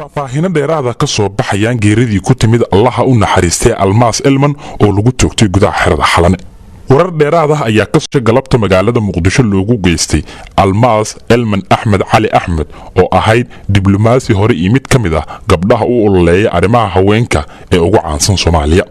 Faahfaahino dheeraada ka soo baxayaan geeridii ku timid Allaha u naxariistay Almaas Elman oo lagu toogtay gudaha xerada Xalane. Warar dheeraad ah ayaa kasoo galabta magaalada Muqdisho loogu geystay Almaas Elman Axmed Cali Axmed oo ahayd diblomaasi hore iyo mid ka mid ah gabdhaha u ololeeya arrimaha haweenka ee ugu caansan Soomaaliya.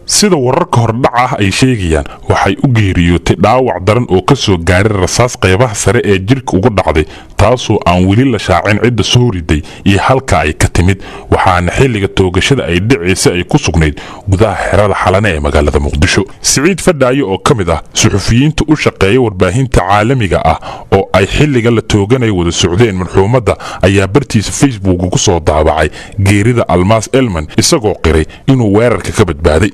Sida wararka hordhaca ah ay sheegayaan, waxay u geeriyootay dhaawac daran oo ka soo gaaray rasaas qaybaha sare ee jidhka uga dhacday, taasoo aan weli la shaacin cidda soo riday iyo halka ay ka timid. Waxaana xilliga toogashada ay dhicaysa ay ku sugnayd gudaha xerada Xalane ee magaalada Muqdisho. Siciid Fadhaayo oo ka mid ah suxufiyiinta u shaqeeya warbaahinta caalamiga ah oo ay xilliga la tooganaya wada socdeen marxuumadda ayaa bartiisa Facebook ku soo daabacay geerida Almaas Elman, isagoo qiray inuu weerarka ka badbaaday.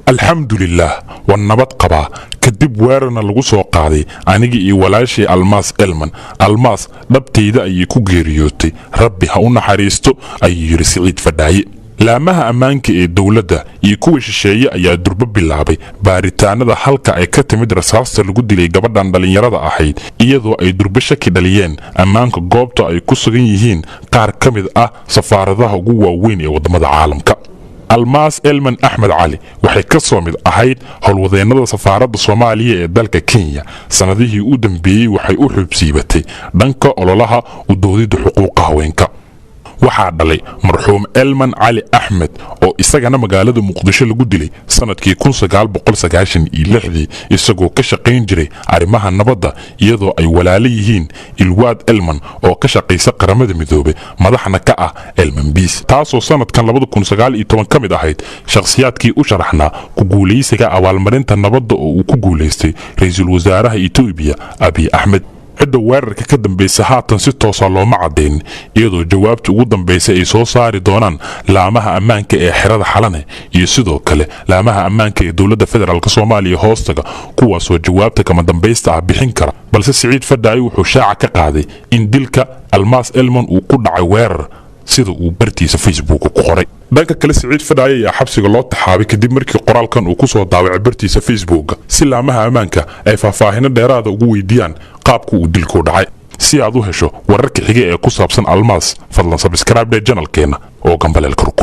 "Alxamdulilaah, waa nabad qabaa kadib weerarna lagu soo qaaday aniga iyo walaashay Almaas Elman. Almaas dhabtayda ayay ku geeriyootay, Rabbi ha u naxariisto," ayuu yidhi Siciid Fadhaaye. Laamaha ammaanka ee dowladda iyo kuwa shisheeye ayaa durbo bilaabay baaritaanada halka ay ka timid rasaasta lagu dilay gabadhan dhallinyarada ahayd, iyadoo ay durbo shaki dhaliyeen ammaanka goobta ay ku sugan yihiin qaar ka mid ah safaaradaha ugu waaweyn ee waddamada caalamka. Almaas Elman Axmed Cali waxay ka soo mid ahayd howlwadeennada safaaradda Soomaaliya ee dalka Kenya. Sannadihii u dambeeyey waxay u xuubsiibatay dhanka ololaha u doodidda xuquuqa haweenka. Waxaa dhalay marxuum Elman Cali Axmed oo isagana magaalada Muqdisho lagu dilay sannadkii isagoo ka shaqayn jiray arrimaha nabadda, iyadoo ay walaalo yihiin Ilwaad Elman oo ka shaqaysa Qaramada Midoobay, madaxna ka ah Elman Biis, taasoo sannadkan ka mid ahayd shakhsiyaadkii u sharaxnaa ku guulaysiga abaalmarinta nabadda oo uu ku guulaystay ra-iisul wasaaraha Etoobiya Abiy Axmed. Cidda weerarka ka dambaysa haatan si toosa looma caddayn, iyadoo jawaabta ugu dambaysa ay soo saari doonaan laamaha ammaanka ee xerada Xalane iyo sidoo kale laamaha ammaanka ee dowladda federaalk Soomaaliya hoostaga, kuwaasoo jawaabta kama dambaysta ah bixin kara. Balse Siciid Fadhaayo wuxuu shaaca ka qaaday in dilka Almaas Elman uu ku dhacay weerar, sida uu bartiisa Facebook ku qoray. Dhanka kale, Siciid Fadhaayo ayaa xabsiga loo taxaabay kadib markii qoraalkan uu ku soo daawacay bartiisa Facebook, si laamaha ammaanka ay faahfaahino dheeraada ugu weydiiyaan qaabka uu dilku dhacay. Si aad u hesho wararka xiga ee ku saabsan Almaas, fadlan subscribe dheh channelkeenna oo gambaleelka ruku.